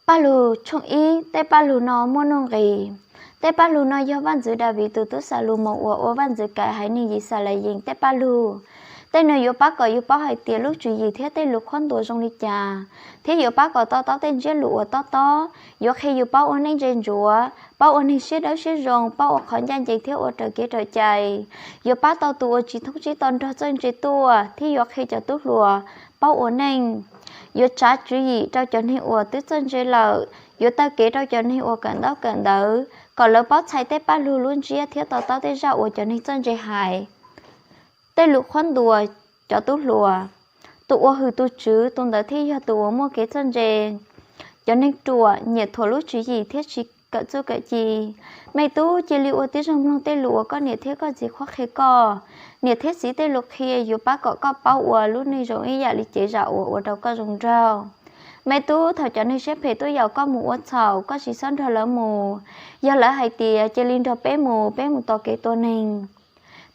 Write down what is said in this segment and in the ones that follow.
Paj Lug tshooj ib. Tej paj lug no muaj nuj nqis. Tej paj lug no yog Vaj ntxwv Daviv tus tub Xalumoos uas ua vaj ntxwv kaim haiv neeg Yixalayees tej paj lug. Tej no yuav pab kom yus paub hais tias lub tswv yim thiab tej lus qhuab ntuas zoo li cas, thiab yuav pab kom to taub tej ntsiab lus uas tob tob. Yuav qhia yus paub ua neej ntse ntsuav, paub ua neeg siab dawb siab zoo, paub ua qhov ncaj ncees thiab ua raws kev raws cai. Yuav pab tau tus uas tsis thoob tsib to nrog txawj ntse tuaj, thiab yuav qhia cov tub hluas paub ua neej. Yuav tsav tswv yim rau cov neeg uas twb txawj ntse lawm, yuav taw kev rau cov neeg uas kawm ntaub kawm ntawv, kom lawv paub txhais tej paj lug lub ntsiab thiab to taub tej zaj uas cov neeg txawj ntse hais. Tej lus qhuab ntuas cov tub hluas. Tus uas hwm tus Tswv, tus ntawd thiaj yog tus uas muaj kev txawj ntse. Cov neeg ruam nyiam thuam lub tswv yim thiab tsis kawm txuj kawm ci. Me tub, cia li ua tib zoo mloog tej lus uas koj niam thiab koj txiv qhuab qhia koj. Niam thiab txiv tej lus qhia yuav pab kom koj paub ua lub neej zoo ib yam li cev zam uas ua rau koj zoo nraug. Me tub, thaum cov neeg siab phem tuaj yaum koj mus ua txhaum, koj tsis txhob nrog lawv mus. Yog lawv hais tias, cia li nrog peb mus, peb mus tos kev tua neeg,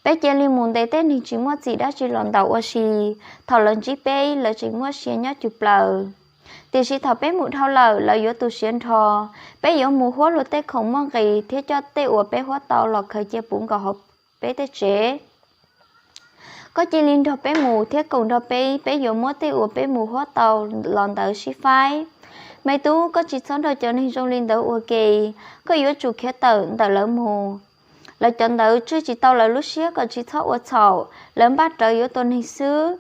peb cia li mus ntes tej neeg tsis muaj txim dab tsi los ntaus ua si, thaum lawv ntsib peb, lawv tseem muaj sia nyob cug plaws. Tiam sis thaum peb mus dhau lawm, lawv yuav tu siav nrho. Peb yuav mus huab luag tej khoom muaj nqis thiab coj tej uas peb huab tau los khaws cia puv nkaus hauv peb tej tsev. Koj cia li nrog peb mus thiab koom nrog peb, peb yuav muab tej uas peb mus huab tau los ntawd sib faib. Me tub, koj tsis txhob nrog cov neeg zoo li ntawd ua ke, koj yuav tsum khiav tawm ntawm lawv mus. Lawv cov ntawd tswj tsis tau lawv lub siab kom tsis txhob ua txhaum, lawv npaj rawv yuav tua neeg xwb.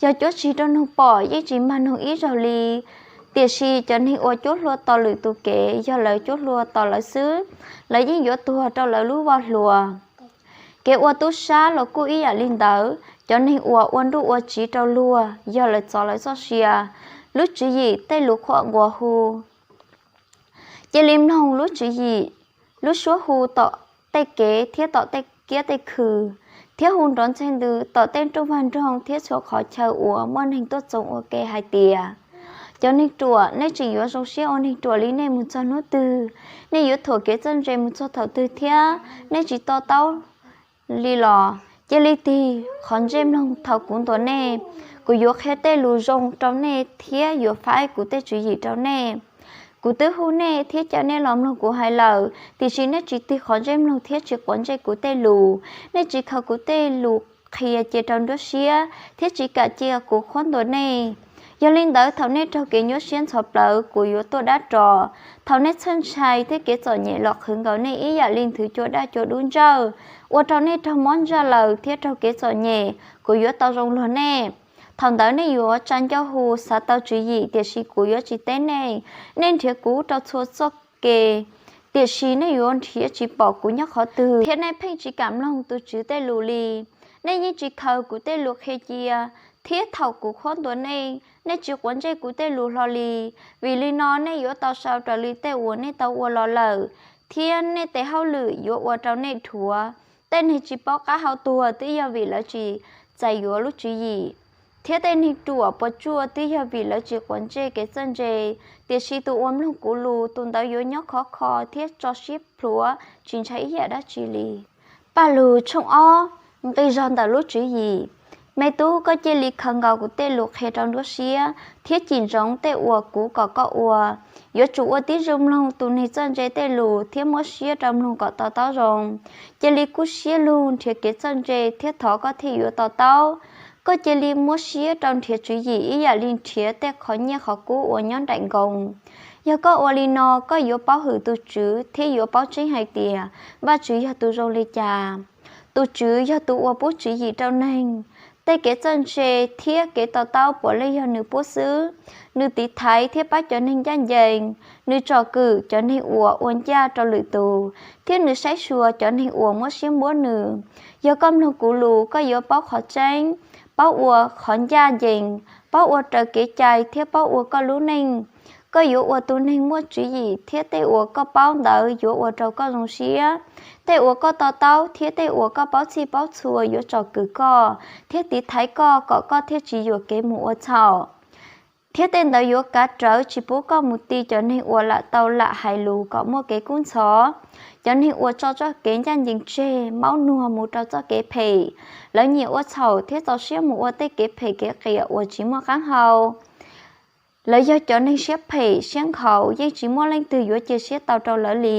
Yog cuab tsis rau noog pom yeej tsis mag noog ib zaug li, tiam sis cov neeg uas cuab hlua tos lwm tus kev yog lawv cuab hlua tos lawv xwb, lawv yeej yuav tuag rau lawv lub voj hlua. Kev ua tub sab los kuj ib yam li ntawd, cov neeg uas ua nruj ua tsiv rau luag yog lawv txov lawv txoj sia. Lub tswv yim tej lus qhuab nquas hu. Cia li mloog lub tswv yim, lub suab hu tom tej kev thiab tom tej kiab tej khw, thiab hu nrov ntxeg ntws tom tej nrooj vag nroog thiab txhua qhov chaw uas muaj neeg tuaj txoos ua ke hais tias, cov neeg ruam, nej tseem yuav zoo siab ua neeg ruam li nej mus txog hnub twg? Nej yuav thuam kev txawj ntse mus txog thaum twg thiab? Nej tsis to taub li los? Cia li tig qhov ntsej mloog thaum kuv ntuas nej. Kuv yuav qhia tej lus zoo rau nej thiab yuav faib kuv tej tswv yim rau nej. Kuv twb hu nej thiab caw nej los mloog kuv hais lawm, tiam sis nej tsis tig qhov ntsej mloog thiab tsis quav ntsej kuv tej lus. Nej tsis khaws kuv tej lus qhia cia rau nruab siab thiab tsis kam cia kuv qhuab ntuas nej. Yog li ntawd, thaum nej raug kev nyuaj siab ntxhov plawv, kuv yuav tuaj dab ros. Thaum nej txhawj ntshai thiab kev txom nyem los qhwv nkaus nej ib yam li nthwv cua daj cua dub ntsawj, ua rau nej raug mob ntsaj lawm thiab raug kev txom nyem, kuv yuav tau zoo luag nej. Thaum ntawd nej yuav tsa ncauj hu xav tau tswv yim, tiam sis kuv yuav tsis teb nej. Nej nrhiav kuv rau txhua txoj kev, tiam sis nej yuav nrhiav tsis pom kuv nyob qhov twg, thiab nej pheej tsis kam mloog tus Tswv tej lus li. Nej yeej tsis khaws kuv tej lus qhia cia thiab thaum kuv qhuab ntuas nej, nej tsis quav ntsej kuv tej lus hlo li. Vim li no nej yuav tau sau raws li tej uas nej tau ua los lawm, thiab nej tes hauj lwm yuav ua rau nej dhuav. Tej neeg tsis paub qab hau tuag twb yog vim lawv tsis txais yuav lub tswv yim, thiab tej neeg ruam puas tsuaj twb yog vim lawv tsis quav ntsej kev txawj ntse. Tiam sis tus uas mloog kuv lus, tus ntawd yuav nyob khov kho thiab tso siab plhuav tsis ntshai ib yam dab tsi li. Paj Lug tshooj ob. Nqi zog ntawm lub tswv yim. Me tub, koj cia li khaws nkaus kuv tej lus qhia rau nruab siab thiab cim ntsoov tej uas kuv kom koj ua. Yuav tsum ua tib zoo mloog tus neeg txawj ntse tej lus thiab muab siab rau mloog kom to taub zoo. Cia li kub siab lug nrhiav kev txawj ntse thiab thov koj thiaj yuav to taub. Koj cia li muab siab rau nrhiav tswv yim ib yam li nrhiav tej qhov nyiaj qhov kub uas nyob nraim nkoos. Yog koj ua li no, koj yuav paub hwm tus Tswv thiab yuav paub tseeb hais tias Vajtswv yog tus zoo li cas. Tus Tswv yog tus uas pub tswv yim rau neeg. Tej kev txawj ntse thiab kev to taub puav leej yog nws pub xwb. Nws tiv thaiv thiab pab cov neeg ncaj ncees. Nws tsom kwm cov neeg uas ua ncaj rau lwm tus, thiab nws saib xyuas cov neeg uas muab siab npuab nws. Yog koj mloog kuv lus, koj yuav paub qhov tseeb, paub ua qhov ncaj ncees, paub ua raws kev cai thiab paub ua koj lub neej. Koj yuav ua tus neeg muaj tswv yim thiab tej uas koj paub ntawd yuav ua rau koj zoo siab. Tej uas koj to taub thiab tej uas koj paub txhij paub txhua yuav tsom kwm koj thiab tiv thaiv koj kom koj thiaj tsis yuam kev mus ua txhaum. Thiab tej ntawd yuav kav rawv tsis pub koj mus ti cov neeg uas lam tau lam hais lus kom muaj kev kub ntxhov, cov neeg uas tso txoj kev ncaj ncees tseg, maub nuag mus rau txoj kev phem. Lawv nyiam ua txhaum thiab txaus siab mus ua tej kev phem kev qias uas tsis muaj qab hau. Lawv yog cov neeg siab phem siab nkhaus, yeej tsis muaj leej twg yuav cia siab tau rau lawv li.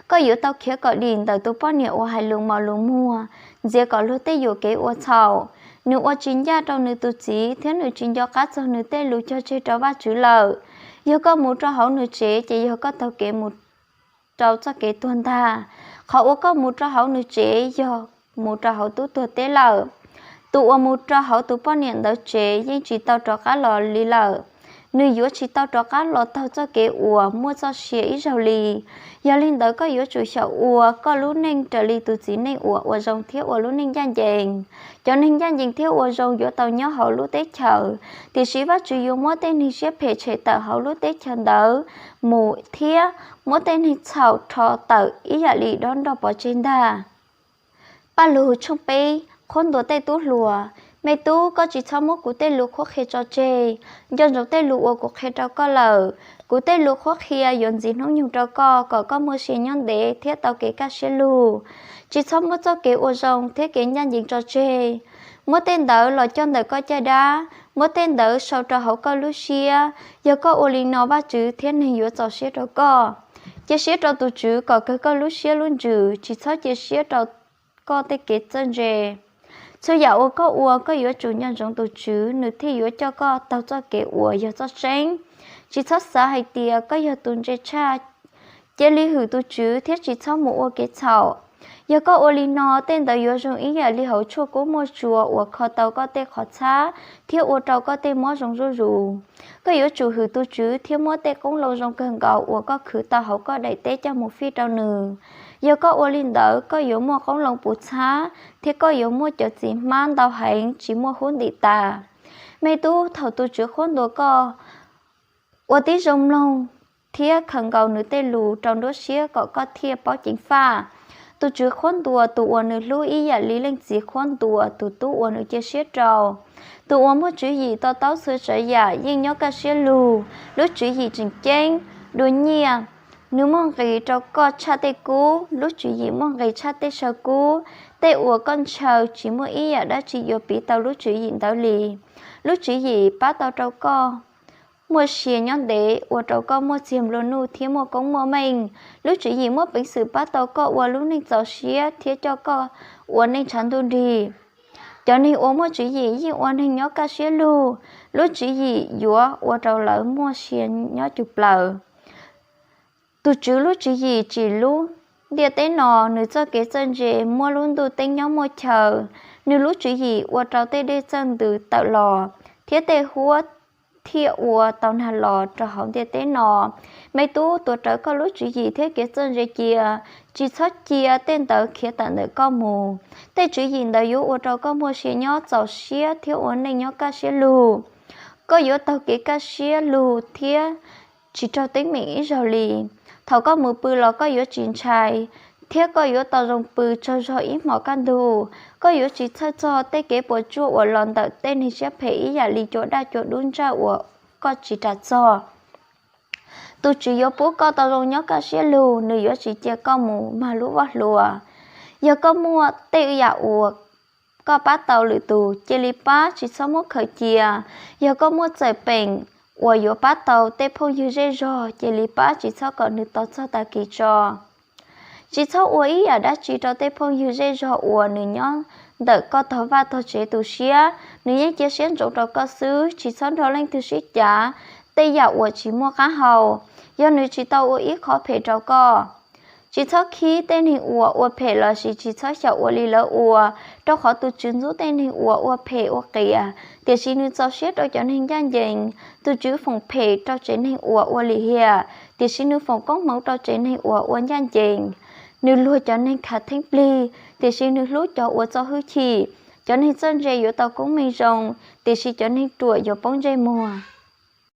Koj yuav tau khiav kom dim ntawm tus poj niam uas hais lus mos lus muag, ntxias kom luag tej yuam kev ua txhaum. Nws ua tsis ncaj rau nws tus txiv thiab nws tsis nco qab txog nws tej lus cog tseg rau Vajtswv lawm. Yog koj mus rau hauv nws tsev ces yog koj taug kev mus rau txoj kev tuag ntag. Qhov uas koj mus rau hauv nws tsev yog mus rau hauv tub tuag teb lawm. Tus uas mus rau hauv tus poj niam ntawd tsev yeej tsis tau rov qab los li lawm. Nws yuav tsis tau rov qab los taug txoj kev uas muaj txoj sia ib zaug li. Yog li ntawd koj yuav tsum xyaum ua koj lub neej raws li tus txiv neej uas ua zoo thiab ua lub neej ncaj ncees. Cov neeg ncaj ncees thiab ua zoo yuav tau nyob hauv lub teb chaws, tiam sis Vajtswv yuav muab tej neeg siab phem tshem tawm hauv lub teb chaws ntawd mus thiab muab tej neeg txhaum rho tawm ib yam li dob nroj pov tseg ntag. Paj Lug tshooj peb. Qhuab ntuas tej tub hluas. Me tub, koj tsis txhob muab kuv tej lus qhuab qhia tso tseg. Nco ntsoov tej lus uas kuv qhia rau koj lawm. Kuv tej lus qhuab qhia yuav ntxiv hnub nyoog rau koj kom koj muaj sia nyob ntev thiab tau kev kaj siab lug. Tsis txhob muab txoj kev ua zoo thiab kev ncaj ncees tso tseg. Muab tej ntawd los coj ntawm koj caj dab, muab tej ntawd sau rau hauv koj lub siab. Yog koj ua li no Vajtswv thiab neeg yuav txaus siab rau koj. Cia siab rau tus Tswv kom kawg koj lub siab lub ntsws, tsis txhob cia siab rau koj tej kev txawj ntse. Txhua yam uas koj ua koj yuav tsum nco ntsoov tus Tswv, nws thiaj yuav coj koj taug txoj kev uas yog txoj tseeb. Tsis txhob xav hais tias koj yog tus ntse tshaj. Cia li hwm tus Tswv thiab tsis txhob mus ua kev txhaum. Yog koj ua li no, tej ntawd yuav zoo ib yam li hauv tshuaj kub muaj tsuas uas kho tau koj tej qhov txhab thiab ua rau koj tej mob zoo zuj zus. Koj yuav tsum hwm tus Tswv thiab muab tej qoob loo zoo kawg nkaus uas koj khwv tau hauv koj daim teb coj mus fij rau nws. Yog koj ua li ntawd, koj yuav muaj qoob loo puv txhab thiab koj yuav muaj cov txiv hmab ntau heev tsis muaj hub ntim tas. Me tub, thaum tus Tswv qhuab ntuas koj, ua tib zoo mloog thiab khaws nkaus nws tej lus rau nruab siab kom koj thiaj paub ceev faj. Tus Tswv qhuab ntuas tus uas nws hlub ib yam li leej txiv qhuab ntuas tus tub uas nws cia siab rau. Tus uas muaj tswv yim to taub txhua tsav yam yeej nyob kaj siab lug. Lub tswv yim tseem ceeb, dua nyiaj. Nws muaj nqis rau koj tshaj tej kub, lub tswv yim muaj nqis tshaj tej saw kub. Tej uas koj ntshaw tsis muaj ib yam dab tsi yuav piv tau lub tswv yim ntawd li. Lub tswv yim pab tau rau koj muaj sia nyob ntev, ua rau koj muaj txiag nplua nuj thiab muaj koob muaj meej. Lub tswv yim muaj peev xwm pab tau koj ua lub neej txaus siab thiab coj koj ua neej tshav ntuj nrig. Cov neeg uas muaj tswv yim yeej ua neeg nyob kaj siab lug, lub tswv yim yuav ua rau lawv muaj sia nyob cug plaws. Tus Tswv lub tswv yim tsim lub ntiaj teb no, nws txoj kev txawj ntse muab lub ntuj teeb nyob muaj chaw. Nws lub tswv yim ua rau tej dej txawj ntws tawm los, thiab tej huab thiaj ua tau nag los rau hauv ntiaj teb no. Me tub, tuav rawv koj lub tswv yim thiab kev txawj ntse cia, tsis txhob cia tej ntawd khiav tawm ntawm koj mus. Tej tswv yim ntawd yuav ua rau koj muaj sia nyob txaus siab thiab ua neej nyob kaj siab lug. Koj yuav taug kev kaj siab lug thiab tsis raug teeb meem ib zaug li. Thaum koj mus pw los koj yuav tsis ntshai, thiab koj yuav tau zoo pw tsaug zog ib hmos kaj ntug. Koj yuav tsis txhawj txog tej kev puas tsuaj uas los ntawm tej neeg siab phem ib yam li cua daj cua dub ntsaj uas koj tsis ras txog. Tus Tswv yuav pub koj tau zoo nyob kaj siab lug, nws yuav tsis cia koj mus mag lub voj hlua. Yog koj muaj tej yam uas koj pab tau lwm tus, cia li pab, tsis txhob muab khaws cia. Yog koj muaj txawm peem uas yuav pab tau tej phooj ywg zej zog, cia li pab, tsis txhob kom nws tos txog tag kis tso. Tsis txhob ua ib yam dab tsi rau tej phooj ywg zej zog uas nws nyob ntawm koj tog vaj tog tsev tu siab, nws yeej cia siab ntsoov rau koj xwb. Tsis txhob nrog leej twg sib cav tej yam uas tsis muaj qab hau, yog nws tsis tau ua ib qho phem rau koj. Tsis txhob khib tej neeg uas ua phem lossis tsis txhob xyaum ua li lawv ua, rau qhov tus Tswv ntxub tej neeg uas ua phem ua qias, tiam sis nws txaus siab rau cov neeg ncaj ncees. Tus Tswv foom phem rau tsev neeg uas ua lim hiam, tiam sis nws foom koob hmoov rau tsev neeg uas ua ncaj ncees. Nws luag cov neeg khav theeb plig, tiam sis nws hlub cov uas txo hwj chim. Cov neeg txawj ntse yuav tau koob meej zoo, tiam sis cov neeg ruam yuav poob ntsej muag.